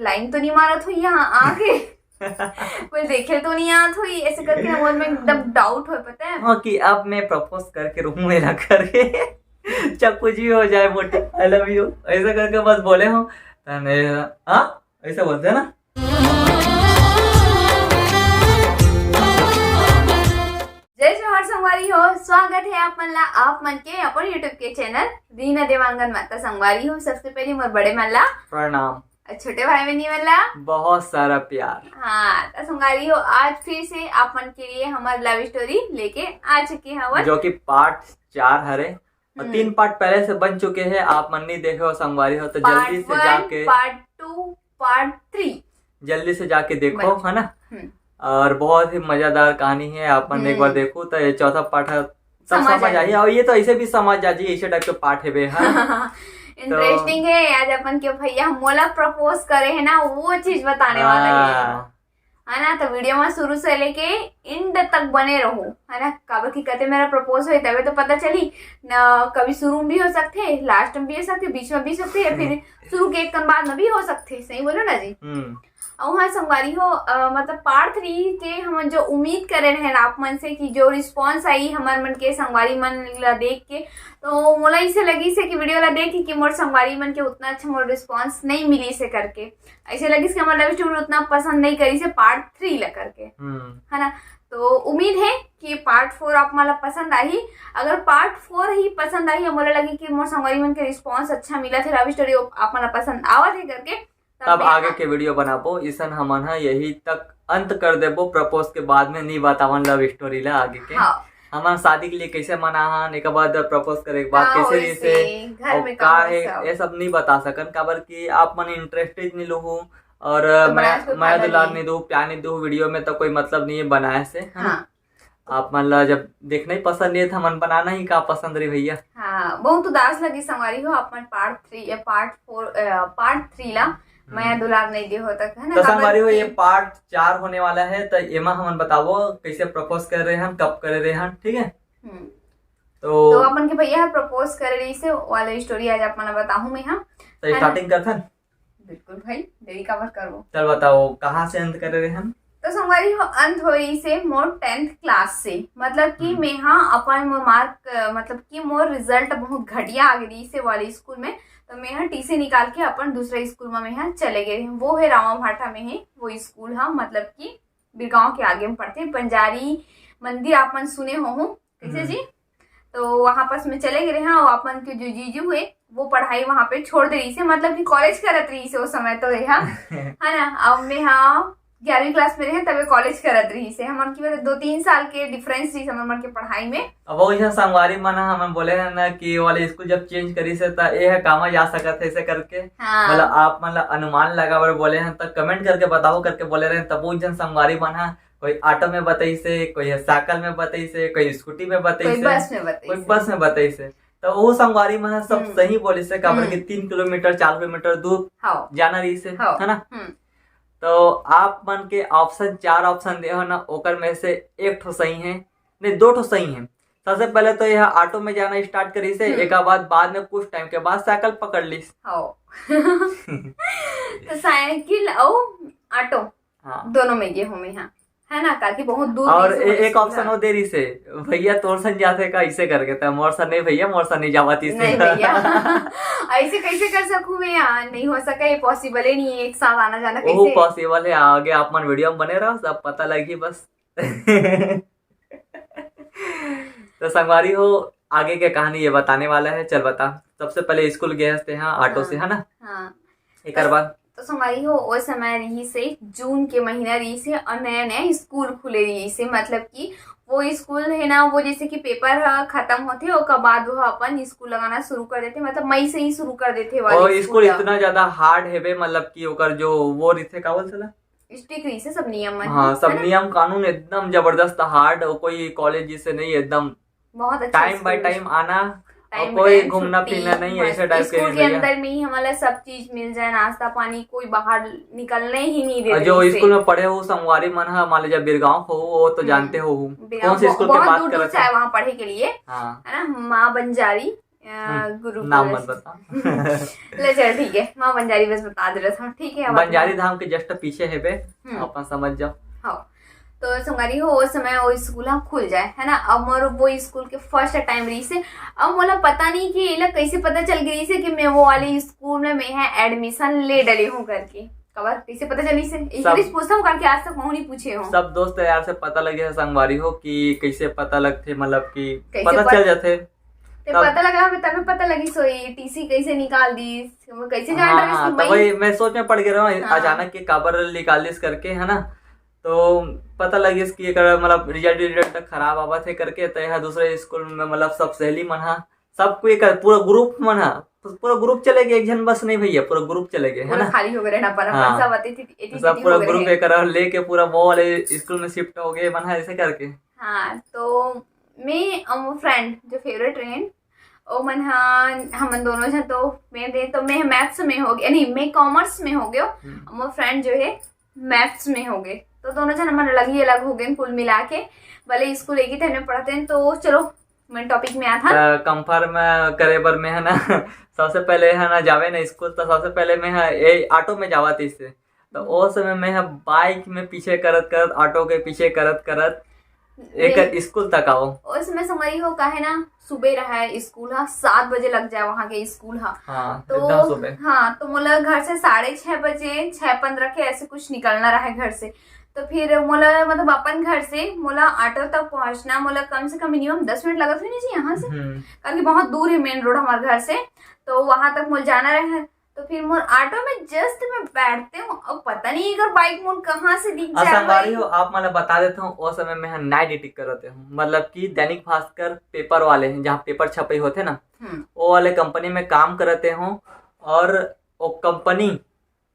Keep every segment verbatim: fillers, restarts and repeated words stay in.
Line तो नहीं मारत होही यहाँ आके, कोई देखे तो नहीं आत होही, ऐसे करके ना मन में एकदम डाउट होय, पता है। हाँ, कि अब मैं प्रपोज करके रहूं, मेरा करके चाहे कुछ भी हो जाए, मोटी, आई लव यू, ऐसा करके बस बोले हो। हाँ, ऐसा बोलते हैं ना। जय जोहार संगवारी हो, स्वागत है आप मन ला आप मन के अपन YouTube के चैनल रीना देवांगन मा। त संगवारी हो, सबसे पहले मोर बड़े मन ला प्रणाम। अउ छोटे भाई बहनी मन ला बहुत सारा प्यार। हाँ, त संगवारी हो, आज फिर से आप मन के लिए हमर लव स्टोरी लेके आ चुके हवन। जो कि पार्ट चार हरे और हम्म। तीन पार्ट पहले से बन चुके हैं, आप मन नहीं देखे हो संगवारी हो तो जल्दी पार्ट से वन, जाके पार्ट टू, पार्ट थ्री। जल्दी से जाके देखो, बन- है ना। हम्म। और बहुत ही मजेदार कहानी है, आप मन एक बार हम्म। देखो तो ये चौथा पार्ट है, तब समझ समझ आही। आही। और ये तो ऐसे भी समझ आ जाही, ऐसे टाइप के पार्ट है बे, हाँ। इंटरेस्टिंग है। आज अपन के भैया मोला प्रपोज करे है ना, वो चीज बताने वाला है, हाँ, है ना। तो वीडियो में शुरू से लेके एंड तक बने रहो, है ना। काबर की कहते मेरा प्रपोज होए तबे तो पता चली ना, कभी शुरू में भी हो सकते, लास्ट में भी हो सकते, बीच में भी हो सकते, या फिर शुरू के एक कन बाद में भी हो सकते, सही बोलो ना जी। हम्म, अउ हाँ संगवारी हो, अ, मतलब पार्ट थ्री के हम जो उम्मीद करे रहे आप मन से कि जो रिस्पांस आई हमर मन के संगवारी मन ला देख के, तो मोला इसे लगी से कि वीडियो ला देख के कि मोर संगवारी मन के उतना अच्छा मोर रिस्पांस नहीं मिली से करके, ऐसे लगी से हमर लव स्टोरी उतना पसंद नहीं करी से पार्ट थ्री ला करके, हम्म, है ना। तो उम्मीद है कि पार्ट फोर आप मन ला पसंद आही। अगर पार्ट फोर ही पसंद आही, मोला लगी कि मोर संगवारी मन के रिस्पांस अच्छा मिला थे, लव स्टोरी आप मन ला पसंद आवत है करके, तब मैं आगे हाँ। के वीडियो बनाबो। इसन हमन ह यही तक अंत कर देबो, प्रपोज के बाद में नहीं बतावन लव स्टोरी ला आगे के। हाँ। हमन शादी के लिए कैसे मना हन, एक बाद प्रपोज करे के बाद का कैसे होइस रहिसे, से, घर और में का का है, होइस सब। ये सब नहीं बता सकन, काबर कि आप मन इंटरेस्टेड नहीं लोहू और तो मैं बनाए से कोई मैं फायदा दुलार नहीं। नहीं दो, प्यार नहीं दो, वीडियो में तो कोई मतलब नहीं है बनाए से, है ना? हाँ। आप मन ला जब देखना ही पसंद नहीं है तो हमन बनाना ही का पसंद रही भैया। हाँ, बहुत उदास लगी संगवारी हो आप मन पार्ट थ्री, पार्ट फोर, पार्ट थ्री ला मैं दुलार नहीं दे हो तक, है ना। तो काबर संगवारी हो, कि- ये पार्ट चार होने वाला है, तो एमा हमन बताबो कैसे प्रपोज कर रहे हैं, कब कर रहे हैं, ठीक है। हम्म। तो तो अपन के भैया प्रपोज करे रही से वाला स्टोरी आज आप मन ला बताहूँ मैं, हाँ। तो स्टार्टिंग करथन। बिल्कुल भाई, देरी काबर करबो। चल बताओ, कहाँ से अंत करे रहे हम? तो संगवारी हो, अंत होई से मोर टेंथ क्लास से, मतलब कि हम्म। मैं हाँ अपन मोर मार्क, मतलब कि मोर रिजल्ट बहुत घटिया आ गई से वाले स्कूल में, तो मैं हाँ टीसी निकाल के अपन दूसरा स्कूल में मैं हाँ चले गए। वो है रामा भाटा में है वो स्कूल, हाँ, मतलब कि बिरगांव के आगे में पड़ते, बंजारी मंदिर आप मन सुने हो, हो कैसे हम्म। जी? तो वहां पास में चले गए हाँ, और अपन के जो जीजू है वो पढ़ाई वहां पे छोड़ दे रही से, मतलब कि कॉलेज करत रही से वो समय तो है हाँ, है ना। अब मैं हाँ ग्यारहवीं क्लास में रहे तबे कॉलेज करत रही से, हमन की मतलब दो तीन साल के डिफरेंस रही हमन मन के पढ़ाई में। अब वो इधर संगवारी मन ह, हमन बोले रहे ना कि वाले स्कूल जब चेंज करी से त ये है कामा जा सकत है ऐसे करके। हाँ। मतलब आप मन ला अनुमान लगावे बोले हैं तो कमेंट करके बताओ करके बोले रहे, तब वो जन संगवारी मन ह कोई ऑटो में बताई से, कोई है साइकिल में बताई से, कोई स्कूटी में बताई कोई से, बस में बताई कोई से। बस में बताई से। तो वो संगवारी मन ह सब हम्म। सही बोली से, काबर कि हम्म। तीन किलोमीटर चार किलोमीटर दूर हाँ। जाना रही से, हाँ। है ना। हम्म। तो आप मन के ऑप्शन, चार ऑप्शन दे हो ना, ओकर में से एक ठो सही है, नहीं, दो ठो सही है। सबसे पहले तो यह ऑटो में जाना स्टार्ट करी से, हम्म। एक बाद बाद में कुछ टाइम के बाद साइकिल पकड़ ली। हाँ। तो साइकिल और ऑटो हाँ। दोनों में गए हूँ मैं, हाँ, है ना, ताकि बहुत दूर और नहीं से ए- हमारे एक ऑप्शन स्कूल वो दे रही से, भैया तोर सन जाते का, इसे करके था, मोर सन नहीं भैया, मोर सन नहीं जावा तीस। नहीं भैया, ऐसे कैसे कर सकूँ मैं यार, नहीं हो सका, ये पॉसिबल ही नहीं है, एक साथ आना जाना वो कैसे? पॉसिबल है, आगे आप मन वीडियो में बने रहो, सब पता लगी बस। तो संगवारी हो, आगे के कहानी ये बताने वाला है। चल बता, सबसे पहले स्कूल गए हंसते हैं ऑटो से, है ना? हाँ। एक बार तो संगवारी हो, वो समय रही से जून के महीना रही से और नया नया स्कूल खुले रही से, मतलब कि वो स्कूल है ना, वो जैसे कि पेपर ह खत्म होते, ओकर बाद वो अपन स्कूल लगाना शुरू कर देते, मतलब मई से ही शुरू कर देते वाले और स्कूल स्कूल ला। इतना ज्यादा हार्ड है बे, मतलब कि ओकर जो वो रिथे का बोलते ला? स्ट्रिक्ट रही से सब नियम मन, हाँ, सब है ना? नियम कानून एकदम जबरदस्त हार्ड, और कोई कॉलेज जैसे नहीं, एकदम बहुत अच्छा टाइम बाय स्कूल। टाइम आना टाइम और बाय कोई टाइम घूमना छुट्टी, फिरना नहीं, बस ऐसे टाइप के स्कूल नहीं के भैया। अंदर में ही हमारा सब चीज मिल जाए, नाश्ता पानी, कोई बाहर निकलने ही नहीं और देते जो इसे। स्कूल में पढ़े हो संगवारी मन हा, मान लीजिए बिरगांव हो, वो तो हम्म। जानते हो। बिना- कौन से बहु- स्कूल के बहुत बात दूर दूर करत से आए है? वहाँ पढ़े के लिए, हाँ, है ना, माँ बंजारी हम्म, गुरु नाम मत बता। ले चल, ठीक है, माँ बंजारी बस बता दे रहा था, ठीक है। बंजारी धाम के जस्ट पीछे है बे, अपन समझ जाओ। हाँ, तो संगवारी हो, वो समय वो स्कूल ह खुल जाए, है ना। अब मोर वो स्कूल के फर्स्ट टाइम रही से, अब मोला पता नहीं कि एला कैसे पता चल गई से कि मैं वो वाले स्कूल में मैं है एडमिशन ले डली हूँ करके। कबर कैसे पता चली से, पूछता हूँ करके आज तक नहीं पूछे हो। सब दोस्त यार से पता लगे है संगवारी हो कि कैसे पता लगते, मतलब कि कैसे पता चल जाते। ते तब पता लगा हमें, तभी पता लगी सो ये टीसी कैसे निकाल दी, वो कैसे जान रहा है हाँ, इसकी तो मई? वही मैं सोच में पड़ गया रहा हूँ, हाँ। अचानक के काबर निकाल दिस करके, है ना। तो पता लगिस कि एकर मतलब रिजल्ट, रिजल्ट खराब आवत है करके, तो यहाँ दूसरे स्कूल में मतलब सब सहेली मन हा, सब कोई कर, पूरा ग्रुप मन हा, पूरा ग्रुप चले गए, एक झन बस नहीं भैया, पूरा ग्रुप चले गए, है पूरा ना। खाली हो गए रहना पर अपन हाँ। सब अतिथि, अतिथि सब हो पूरा गए ग्रुप रहे। एकर लेके पूरा वो वाले स्कूल में शिफ्ट हो गए मन हा, ऐसे करके। हाँ, तो मैं और वो फ्रेंड जो फेवरेट रहे, ओ मन हा, हमन दोनों जन तो मैं दे तो मैं मैथ्स में हो गया, नहीं, मैं कॉमर्स में हो गया, हम्म। और वो फ्रेंड जो है मैथ्स में हो गए, तो दोनों जन हमन अलग ही अलग हो गए कुल मिला के। भले स्कूल एक ही थे में पढ़ते हैं, तो चलो मैं टॉपिक में आता। त कंफर्म करे बर में है ना, सबसे पहले है ना जावे ना स्कूल, तो सबसे पहले मैं है ए ऑटो में जावा थी इससे। तो ओ समय मैं ह बाइक में पीछे करत करत, ऑटो के पीछे करत करत एक नहीं। स्कूल तक आओ। ओ समय संगवारी हो, काहे ना सुबह रहा है स्कूल, हाँ, सात बजे लग जाए वहाँ के स्कूल, हाँ। हाँ, तो एकदम सुबह। हाँ, तो मोला घर से साढ़े छह बजे, छह पन्द्रह के ऐसे कुछ निकलना रहा है घर से। तो फिर मोला मतलब अपन घर से मोला ऑटो तक पहुँचना मोला कम से कम मिनिमम दस मिनट लगत हुई ना जी यहाँ से, हम्म। क्योंकि बहुत दूर है मेन रोड हमारे घर से, तो वहाँ तक मोला जाना रहे। तो फिर मोर ऑटो में जस्ट मैं बैठते हूँ, अब पता नहीं अगर बाइक मोर कहाँ से दिख जाए संगवारी भाई। हो, आप मन ला बता देता हूँ, ओ समय में नाइट ड्यूटी करते हूँ, मतलब कि दैनिक भास्कर पेपर वाले हैं, जहाँ पेपर छपई होते ना, हम्म। वो वाले कंपनी में काम करते हूँ। और वो कंपनी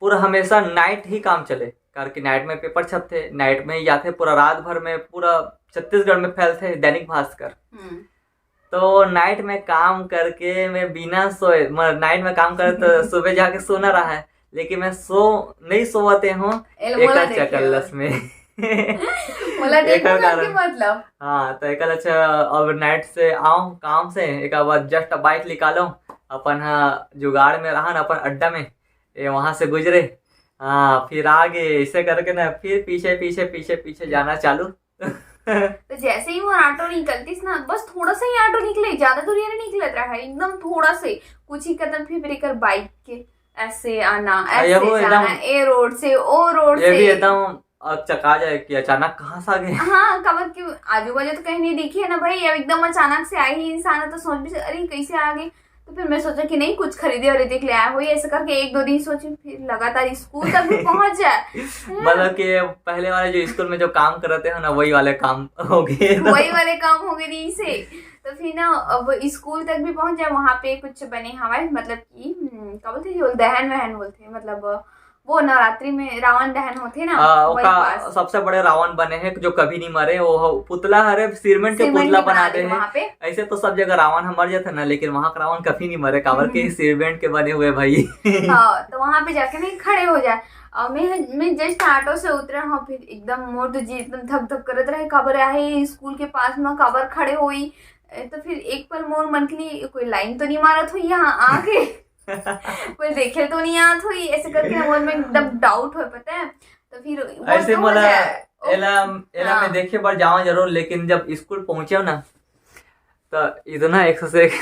पूरा हमेशा नाइट ही काम चले, कारण कि नाइट में पेपर छपते, नाइट में ही जाते, पूरा रात भर में, पूरा छत्तीसगढ़ में फैलते दैनिक भास्कर। हम्म। तो नाइट में काम करके मैं बिना सोए, मतलब नाइट में काम करे तो सुबह जाके सोना रहा है, लेकिन मैं सो नहीं सोवते हूँ एल-, मोला एकर देखे चकल्लस हो। में। मोला एकर देखो करके कारण। मतलब। हाँ, तो एकर अच्छा, अब नाइट से आऊँ काम से, एक बार जस्ट बाइक निकालो, अपन हाँ जुगाड़ में रहा ना, अपन अड्डा में, ये वहाँ से गुजरे, हाँ, फिर आगे ऐसे करके ना, फिर पीछे, पीछे, पीछे, पीछे जाना चालू। तो जैसे ही वो ऑटो निकलतीस ना, बस थोड़ा सा ही ऑटो निकले, ज्यादा दूर नहीं निकलत रहा है, एकदम थोड़ा से, कुछ ही कदम फिर ब्रेकर बाइक के ऐसे आना, आ, ऐसे यहो जाना, एकदम ए रोड से, ओ रोड ये से। भी एकदम अचका जाए कि अचानक कहाँ से आ गए। हाँ, काबर कि आजू बाजू तो कहीं नहीं दिखी है ना भाई, अब एकदम अचानक से आई ही इंसान है, तो सोच भी, अरे कैसे आ गए। तो फिर मैं सोचा कि नहीं, कुछ खरीदे वरीदे के लिए आया हो, ऐसे करके एक दो दिन सोची, फिर लगातार स्कूल तक भी पहुंच जाए। मतलब कि पहले वाले जो स्कूल में जो काम करते हो ना, वही वाले काम हो गए। वही वाले काम हो गए नहीं से। तो फिर ना अब स्कूल तक भी पहुंच जाए, वहां पे कुछ बने हवाए, मतलब कि, हम्म, क्या बोलते हैं, जो दहन वहन बोलते हैं, मतलब वो नवरात्रि में रावण दहन होते ना, आ, वही ओका पास। सबसे बड़े रावण बने हैं जो कभी नहीं मरे, वो हो, पुतला हरे, सीमेंट के सीमेंट पुतला के बना बना दे दे हैं। वहाँ पे। ऐसे तो सब जगह रावण ह मर जाते ना, लेकिन वहाँ का रावण कभी नहीं मरे, काबर के हम्म। सीमेंट के बने हुए भाई। हाँ, तो वहाँ पे जाके नहीं खड़े हो जाए। और मैं, मैं जस्ट ऑटो से उतरा हूँ, फिर एकदम मोर तो जी एकदम धक धक करत रहे, काबर आहे स्कूल के पास में, काबर खड़े होई। ए, तो फिर एक पल मोर मन के लिए कोई लाइन तो नहीं मारत हुई यहाँ आके। कोई देखे तो नहीं आत हुई, ऐसे करके ना मन में एकदम डाउट हो, पता है। तो फिर वो ऐसे तो हो मोला जाए। ओ, एला, एला हाँ। मैं देखे बर जावा जरूर, लेकिन जब स्कूल पहुंचे ना, तो इतना एक से एक,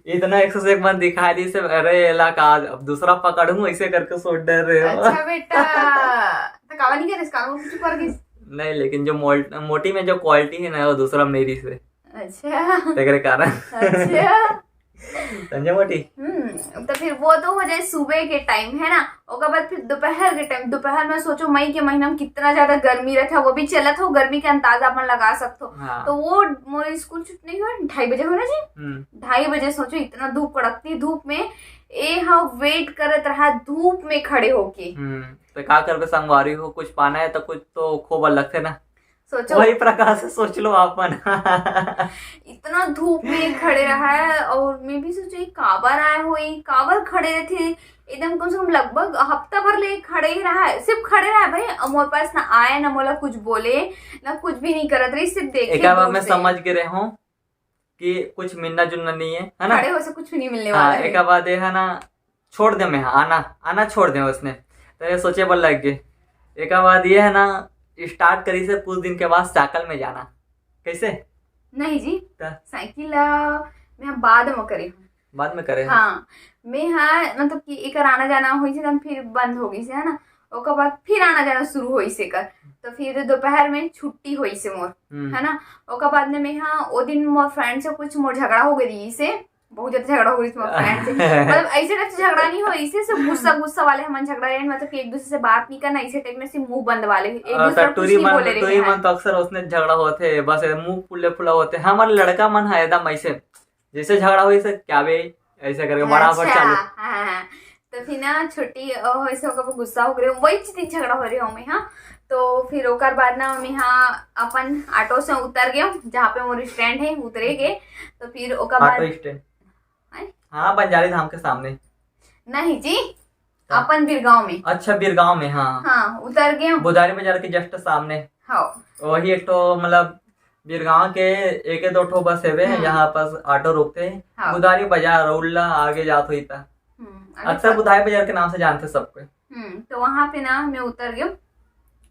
इतना एक से एक मन दिखाई दी से, अरे एला का अब दूसरा पकड़ूं, ऐसे करके सोच डर रहे हो। अच्छा बेटा, तो कावा नहीं करे, इसका कुछ कर गई। नहीं, लेकिन जो मोल-, मोटी में जो क्वालिटी है ना, वो दूसरा मेरी से। अच्छा। तेरे कारण। अच्छा। समझे मोटी? हम्म, तो फिर वो तो हो जाए सुबह के टाइम, है ना। ओकर बाद फिर दोपहर के टाइम, दोपहर में सोचो मई के महीना में कितना ज्यादा गर्मी रहता है, वो भी चलत हो, गर्मी के अंदाजा अपन लगा सकते हो। हाँ। तो वो मोर स्कूल छूट नहीं हुआ, ढाई बजे हो ना जी? हम्म। ढाई बजे सोचो इतना धूप, कड़कती धूप में, ए हम वेट करत रहा धूप में खड़े होके। हम्म, तो का करबे संगवारी हो, कुछ पाना है तो कुछ तो खोबर लगते ना। सोचो। वही प्रकार से सोच लो आप मन। इतना धूप में खड़े रहा है और मैं भी सोचो, "ये काबर आए हो, ये काबर खड़े रहते हैं?" एकदम कम से कम लगभग हफ्ता भर ले खड़े ही रहा है, सिर्फ खड़े रहा है भाई। और मोर पास ना आए, ना मोला कुछ बोले, ना कुछ भी नहीं करत रही, सिर्फ देखे एक बार दूर मैं से। समझ के रहे हूँ, कि कुछ मिलना जुलना नहीं है, है ना? खड़े हो से कुछ नहीं मिलने हाँ, वाला है। एक बाद ये है ना, छोड़ दे मैं, आना आना छोड़ दे उसने, तो ये सोचे बर लग गए। एक बाद ये है ना, स्टार्ट करी से कुछ दिन के बाद साइकिल में जाना। कैसे? नहीं जी, त? साइकिल ला मैं बाद में करे हूँ। बाद में करे हूँ? हाँ, मैं हाँ, मतलब कि एकर आना जाना होई से, तब फिर बंद हो गई से, है ना? ओकर बाद फिर आना जाना शुरू होई से कर, तो फिर दोपहर में छुट्टी होई से मोर, हम्म। है ना? ओकर बाद में मैं हाँ, वो दिन मोर फ्रेंड से कुछ मोर झगड़ा हो गई से, बहुत ज्यादा झगड़ा हो गई से मोर फ्रेंड से। मतलब ऐसे टाइप से झगड़ा नहीं हो, इसे से गुस्सा गुस्सा वाले हमन झगड़ा रहे, मतलब कि एक दूसरे से बात नहीं करना, इसे टाइप में से मुंह बंद वाले, एक आ, दूसरे तो कुछ टूरी नहीं मन, बोले रहे टूरी हैं। मन तो अक्सर उसने झगड़ा होते, बस ये मुंह फुले फुला होते। हमारे लड़का मन है एकदम ऐसे, जैसे झगड़ा हो, इसे क्या बे, ऐसे करके बड़ा अच्छा, चालू। हाँ, हाँ, हाँ। तो फिर ना छुट्टी, अ, ऐसे होकर गुस्सा हो गए, वही दिन झगड़ा हो रहे हो मैं, हाँ। तो फिर ओकर बाद ना मैं हाँ अपन ऑटो से उतर गए, जहाँ पे मोर स्टैंड है, उतरे गए। तो फिर ओकर बाद ऑटो स्टैंड? हैं? हाँ, बंजारी धाम के सामने। नहीं जी, हाँ। अपन बिरगांव में। अच्छा, बिरगांव में, हाँ। हाँ, उतर गए। बुधारी बाजार के जस्ट सामने। हाँ। वही एक ठो, मतलब, बिरगांव के एक दो ठो बस हेवे, हम्म। यहाँ पास ऑटो रुकते हैं। हाँ। बुधारी बाजार, उल्ला आगे जात हुई था। हम्म, अभी अक्सर सब बुधारी बाजार के नाम से जानते सब कोई। हम्म, तो वहाँ पे ना मैं उतर गई।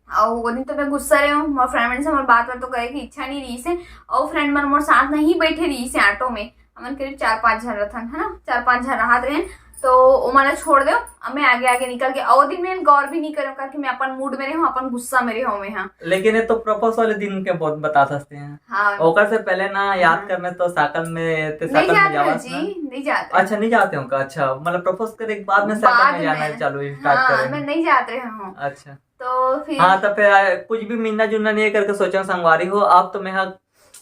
और वो दिन तो मैं गुस्सा रही हूँ, मोर फ्रेंड मन से मोर बात बात तो करे की इच्छा नहीं रही से। और फ्रेंड मन मोर साथ नहीं बैठे रही से ऑटो में, हमन करीब चार पांच झन रहथन, है ना, चार पांच झन रहत रहे। तो वो मन छोड़ दे, अब मैं आगे आगे निकल के, और दिन में गौर भी नहीं करूँ, करके मैं अपन मूड में रही हूँ, अपन गुस्सा में रही हूँ मैं, हाँ। लेकिन ये तो प्रपोज वाले दिन के बहुत बता सकते हैं। हाँ। ओकर से पहले ना याद हाँ। करने तो साइकिल में, ते नहीं साइकिल में जाते हो जावत जी, ना। नहीं जाते। अच्छा, नहीं जाते हो का? अच्छा, मतलब प्रपोज करे के बाद में साइकिल बाद में जाना में। चालू स्टार्ट हाँ, करे मैं हैं। नहीं जात रहे हूँ। अच्छा। तो फिर हाँ, तो फिर, आ, कुछ भी मिलना जुलना नहीं है करके सोचा संगवारी हो। अब तो मैं हाँ,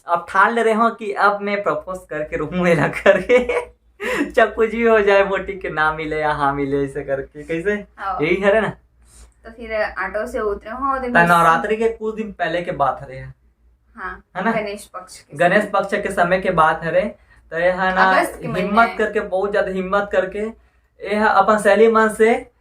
अब ठान ले रहे हो कि अब मैं प्रपोज करके रहूँ, मेरा करके। चाहे कुछ भी हो जाए, बोटी के ना मिले या हाँ मिले, ऐसे करके। कैसे? हाँ। यही है ना? तो फिर ऑटो से उतरे हो, तो तो नवरात्रि के कुछ दिन पहले के बात हरे है। हाँ, है ना? गणेश पक्ष के गणेश समय। पक्ष के समय के बात हरे। तो ये है ना, अगस्त के महीने। हिम्मत करके, बहुत ज्यादा हिम्मत करके, ये है अपन सहेली मन से,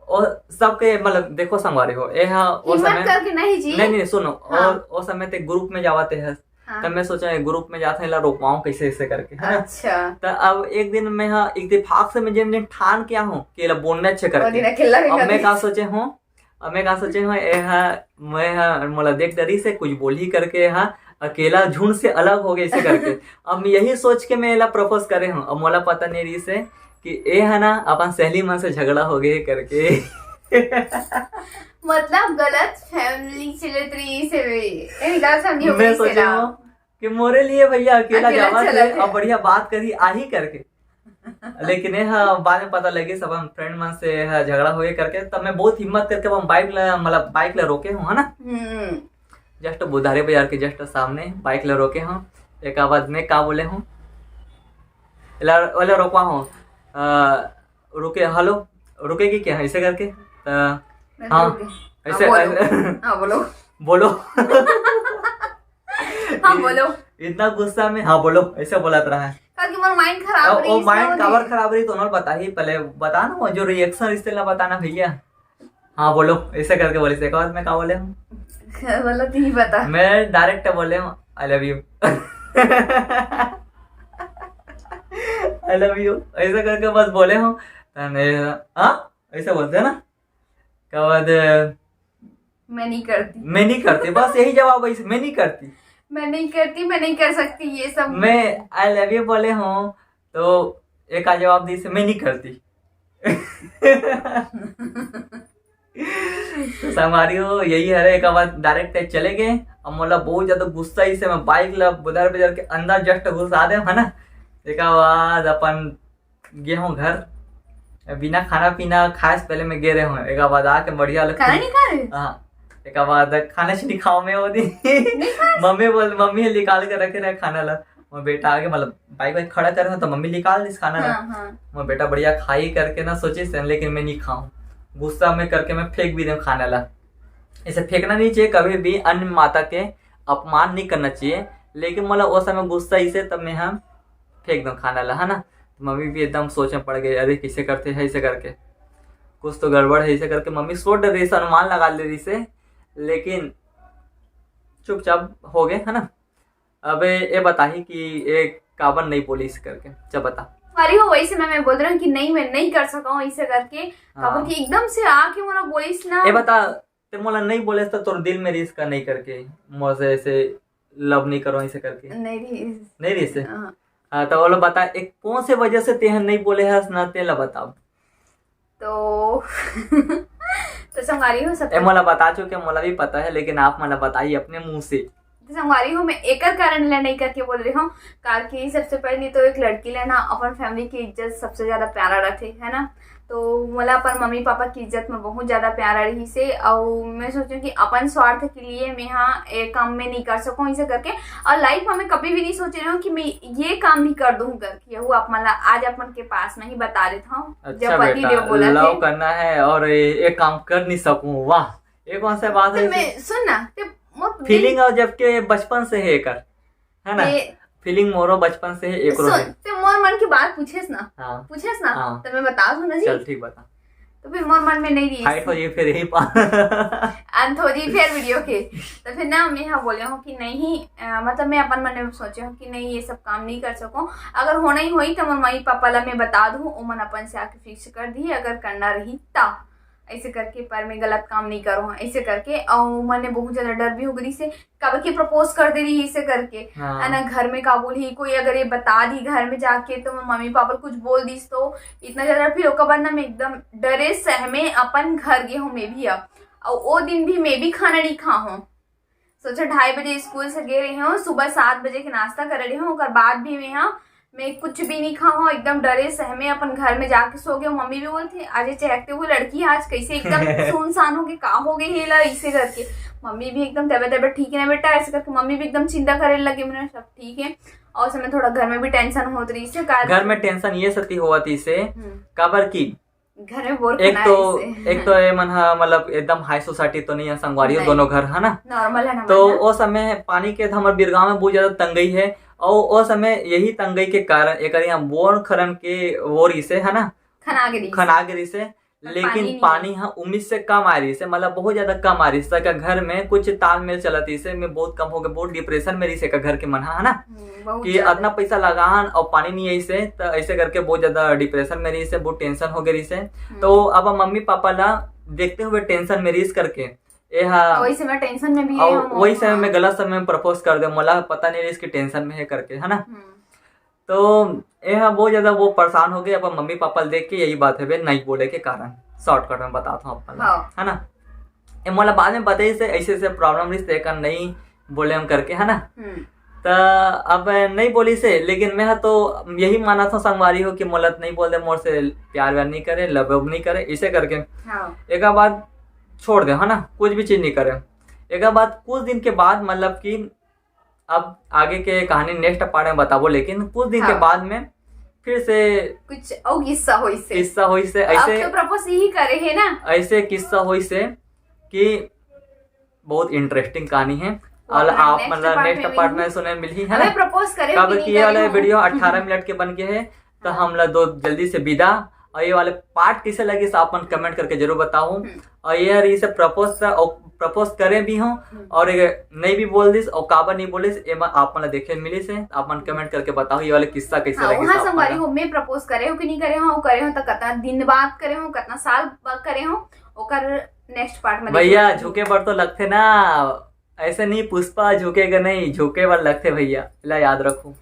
और सबके, मतलब, देखो संगवारी हो, ये है वो हिम्मत समय करके नहीं जी। नहीं, नहीं, सुनो, हाँ। और वो समय ते ग्रुप में जावत है, हाँ। तब मैं सोचा, ये ग्रुप में जात है, ला रोकवाऊं कैसे, ऐसे करके, है ना? अच्छा। तो अब एक दिन मैं, हाँ, इत्तेफाक से मैं जिन दिन ठान के आहूँ कि ला बोलने अच्छे वो दिन करके। अकेला भी अब कर मैं दे। का सोचे हूँ, अब मैं का सोचे हूँ, ए हा, मैं हा, मोला देख डरी से कुछ बोली करके, ए हा, अकेला झुंड से अलग हो गए, ऐसे करके। अब मैं यही सोच के मैं एला प्रपोज करे हूँ। अब मोला पता नहीं रही से कि ए हा ना अपन सहेली मन से झगड़ा हो गए करके। मतलब गलत फैमिली चलत रही से भी। ए, गलत फैमिली हो मैं गई से सोचे ना। हूँ कि मोरे लिए भैया अकेला अकेला जावा चलत थे है। और बढ़िया बात करी आही करके। लेकिन ये हा, बाद में पता लगे सब हम फ्रेंड मन से ये हा झगड़ा होए करके, तब मैं बहुत हिम्मत करके अपन बाइक ला, मतलब बाइक ला रोके हूँ, है ना? हम्म। जस्ट बुधारी बाजार के जस्ट सामने बाइक ला रोके हूँ। एक आवाज में का बोले हूँ, एला, एला रोकवा हूँ, अ, रुके, हेलो, रुकेगी क्या, ऐसे करके? अ, मैं हाँ, रुके। ऐसे, हाँ, बोलो। ऐसे। हाँ, बोलो। बोलो। हाँ, बोलो। इतना गुस्सा में, हाँ, बोलो, ऐसे बोलत रहा है। काबर कि मोर माइंड खराब अब रही, वो इसलिए माइंड वो काबर नहीं। खराब रही, तो उन्होंने बता ही, पहले बता ना, वो जो रिएक्शन इससे ना बताना भैया। हाँ, बोलो, ऐसे करके बोले, से एक बार मैं का बोले हूँ? बोलो, तू ही बता। मैं डायरेक्ट बोले हूँ, "I love you।" "I love you।" ऐसे करके बस बोले हूँ। तने, हाँ, ऐसे बोलते हैं ना? क्या बात है? मैं नहीं करती। मैं नहीं करती, बस यही जवाब है इसे, "मैं नहीं करती।" मैं नहीं करती, मैं नहीं कर सकती ये सब। मैं "I love you" बोले हूँ, तो एक आ जवाब दी से, "मैं नहीं करती।" तो संगवारी हो, यही हरे, एक बार डायरेक्ट चले गए। अब मोला बहुत ज्यादा गुस्सा, इसे मैं बाइक ला बुधारी बाजार के अंदर जस्ट घुसा दे, है ना? एक बाद अपन गे हूँ घर, बिना खाना पीना खाए से पहले मैं गे रहे हूँ। एक बाद आके बढ़िया लग खाना नहीं खा रहे? हाँ, एक बाद खाना से नहीं खाओ मैं वो दिन। नहीं खाए? मम्मी बोल, मम्मी निकाल के रखे रहे खाना ला। मोर बेटा आगे, मतलब बाइक वाइक खड़ा करे हो तो मम्मी निकाल दिस खाना ला। हाँ, हाँ। मोर बेटा बढ़िया खाई करके ना सोचे से, लेकिन मैं नहीं खाऊं, गुस्सा में करके मैं फेंक भी दूं खाना ला। ऐसे फेंकना नहीं चाहिए कभी भी, अन्य माता के अपमान नहीं करना चाहिए, लेकिन मोला वो समय गुस्सा इसे, तब मैं हम फेंक दूं खाना ला, है ना? तो मम्मी भी एकदम सोच में पड़ गई, "अरे, कैसे करते हैं ऐसे करके, कुछ तो गड़बड़ है," ऐसे करके मम्मी सोच डर रही से, अनुमान लगा ले रही से, लेकिन चुपचाप हो गए, है ना? अब ये बताही कि ये काबर नहीं बोलिस करके। चल बता। संगवारी हो, वही समय मैं बोल रही हूँ कि नहीं, मैं नहीं कर सका हूँ ऐसे करके। काबर कि एकदम से आके मोला बोलिस ना। ए बता, ते मोला नहीं बोलेस त तोर दिल में रिहिस का नहीं करके, मोर से ऐसे लव नहीं करो ऐसे करके? नहीं रिहिस। नहीं रिहिस से? हाँ। हाँ, तो ओला बता, एक कौन से वजह से तेह नहीं बोले हस ना, तेला बताओ। तो तो संगवारी हो, सब ए मोला बता चुके, मोला भी पता है, लेकिन आप मोला बताइए अपने मुंह से। तो संगवारी हो, मैं एकर कारण ला नहीं करके बोल रही हूँ, कार कि सबसे पहले तो एक लड़की ला ना अपन फैमिली की इज्जत सबसे ज्यादा प्यारा रखे, है ना। तो मोला अपन मम्मी पापा की इज्जत में बहुत ज्यादा प्यारा रहिसे, और मैं सोचूं कि अपन स्वार्थ के लिए मैं हाँ ये काम में नहीं कर सकूं ऐसे करके। और लाइफ में मैं कभी भी नहीं सोच रही हूँ कि मैं ये काम भी कर दूं करके। यहू आप मन ला आज अपन के पास में ही बता देता हूँ। अच्छा जब पति बेटा, देव बोला लव थे। करना है और ये, ये काम कर नहीं सकूं, वाह, ये कौन सा बात तो है? मैं सुन ना, ते मोर फीलिंग और जबकि बचपन से है कर, है ना? ते फीलिंग मोरो बचपन से है, एकरो सुन, है। ते मोर मन की बात पूछेस ना, हाँ। पूछेस ना, हाँ। तो मैं बता दूं ना जी। चल ठीक, बता। तो फिर मोर मन में नहीं रही। हाइट हो जी फिर यही पा। अंत हो जी फिर वीडियो के। तो फिर ना मैं हाँ बोले हूँ कि नहीं, अ, मतलब मैं अपन मन में सोचे हूँ कि नहीं, ये सब काम नहीं कर सकूँ। अगर होना ही होई तो मोर मम्मी पापा ला मैं बता दूँ, ओमन अपन से आके फिक्स कर दी अगर करना रही ता। ऐसे करके, पर मैं गलत काम नहीं करूँ ऐसे करके। और मैंने बहुत ज्यादा डर भी हो गई से, काबर कि प्रपोज कर दे रही इसे करके, हाँ। है ना, घर में का बोली, कोई अगर ये बता दी घर में जाके तो मम्मी पापा कुछ बोल दीस तो इतना ज्यादा। फिर ओकर बाद ना मैं एकदम डरे सहमे अपन घर गे हूँ मैं भी। अब और वो दिन भी मैं भी खाना नहीं खा हूँ। सोचो, ढाई बजे स्कूल से गे रहे हूँ, सुबह सात बजे के नाश्ता कर रहे हूँ, ओकर बाद भी मैं हाँ मैं कुछ भी नहीं खा हूँ, एकदम डरे सहमे अपन घर में जाके सो गए। मम्मी भी बोलते, "आज ये चहकते हुए लड़की आज कैसे एकदम सुनसान हो गई, का हो गई है ला?" इसे करके मम्मी भी एकदम, "तबियत तबियत ठीक है ना बेटा?" ऐसे करके मम्मी भी एकदम चिंता करे लगे, मैंने सब ठीक है। और समय थोड़ा घर में भी टेंशन होत रही से, कारण घर में टेंशन ये सती होवत इसे, हम्म। काबर की घर में बोर एक खाना तो है इसे। एक तो ये मन हा मतलब एकदम हाई सोसाइटी तो नहीं है संगवारी हो, नहीं। दोनों घर है ना, नॉर्मल है ना, तो मन हा। ओ समय पानी के हमर बिरगांव में बहुत ज्यादा तंगई है। और ओ समय यही तंगई के कारण एक यहाँ बोर खरन के वो रिसे है ना, खना गे रिसे। खना गे रिसे। पर लेकिन पानी नहीं पानी है। हाँ उम्मीद से कम आ रही से, मतलब बहुत ज्यादा कम आ रही से। का घर में कुछ तालमेल चलत इसे में बहुत कम हो गए, बहुत डिप्रेशन में रही से का घर के मन हा, है ना, हम्म, बहुत कि ज्यादा। इतना पैसा लगान और पानी नहीं आई से, तो ऐसे करके बहुत ज्यादा डिप्रेशन में रही से, बहुत टेंशन हो गई रही से। हम्म। तो अब मम्मी पापा ला देखते हुए टेंशन में रही करके ये हा वही समय टेंशन में भी है और हम, वही समय हाँ। में गलत समय में प्रपोज कर दे, मोला पता नहीं रही इसकी टेंशन में है करके, है ना। हम्म। तो ये हा बहुत ज्यादा वो परेशान हो गए अपन मम्मी पापा ला देख के, यही बात है बे नहीं बोले के कारण। शॉर्टकट में बताता हूँ अपन ला, हाँ। है ना। ये मोला बाद में बताई से ऐसे ऐसे प्रॉब्लम रही से नहीं बोले हम करके, है ना। हम्म। तो अब नहीं बोली से, लेकिन मैं तो यही माना था संगवारी हो कि मोला तो नहीं बोल दे, मोर से प्यार व्यार नहीं करे, लव नहीं करे, इसे करके हाँ। एक बाद छोड़ दे, है ना, कुछ भी चीज नहीं करे। एक बाद कुछ दिन के बाद मतलब कि अब आगे के कहानी नेक्स्ट पार्ट में बताबो, लेकिन कुछ दिन के हाँ। बाद में फिर से कुछ और किस्सा होई से। किस्सा होई से, अब ऐसे तो प्रपोज यही करे है ना। ऐसे किस्सा होई से कि बहुत इंटरेस्टिंग कहानी है। वो और अपना आप नेक्स्ट मतलब पार्ट नेक्स्ट में पार्ट मिलही। में सुने मिलही है हमें ना। प्रपोज करे हो काबर कि कि ये वाला करे हो? वीडियो अठारह मिनट के बन के है, तो हाँ। हम ला दो जल्दी से विदा। और ये वाले पार्ट कैसे लगी से आप मन कमेंट करके जरूर बताओ। हम्म। और ये रही से प्रपोज और प्रपोज करे भी हो हम्म। और ये नहीं भी बोल दिस और काबर नहीं बोलिस, ये मन आप मन ला देखे मिली से आप मन कमेंट करके बताओ ये वाले किस्सा कैसे हाँ, लगी वहाँ से संगवारी हमारा। हो, मैं प्रपोज करे हो कि नहीं करे हो, करे हो तो कितना दिन बाद करे हो, कितना साल बाद करे हो, ओकर नेक्स्ट पार्ट में भैया देखो। झुके बर तो लगथे ना, ऐसे नहीं पुष्पा झुकेगा नहीं, झुके बर लगथे भैया, ला याद रखो।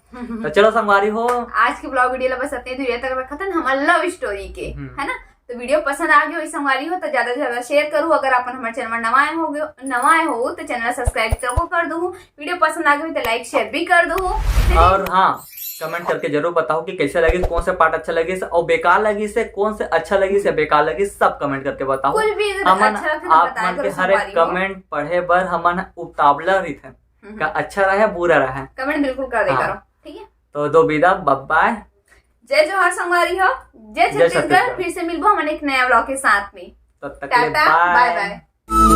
तो चलो संगवारी हो, आज के ब्लॉग वीडियो ला बस इतने दूर तक रखा था हमारा लव स्टोरी के, हम्म। है ना। तो वीडियो पसंद आ गया हो संगवारी हो तो ज्यादा से ज्यादा शेयर करो। अगर आप हमारे चैनल में नवा आए हो, नवा आए हो तो चैनल सब्सक्राइब जरूर कर दो। वीडियो पसंद आ गई हो तो लाइक शेयर भी कर दो। ठीक है? और हाँ, कमेंट करके जरूर बताओ कि कैसे लगी, कौन से पार्ट अच्छा लगी से और बेकार लगी से, कौन से अच्छा लगी से बेकार लगी, सब कमेंट करके बताओ। कुछ भी अगर हमन अच्छा लगे तो आप बताया मन के करो हर एक संगवारी हो। कमेंट पढ़े बर हमन उतावला रहिथन, हम्म। का अच्छा रहे बुरा रहे। कमेंट बिल्कुल कर दे हाँ। करो, ठीक है। तो दो विदा, बाय बाय। जय जोहार संगवारी हो, जय जय छत्तीसगढ़। छत्तीसगढ़। फिर से मिलबो हमन एक नया ब्लॉग के साथ में। तब तक के लिए टाटा, बाय। बाय बाय।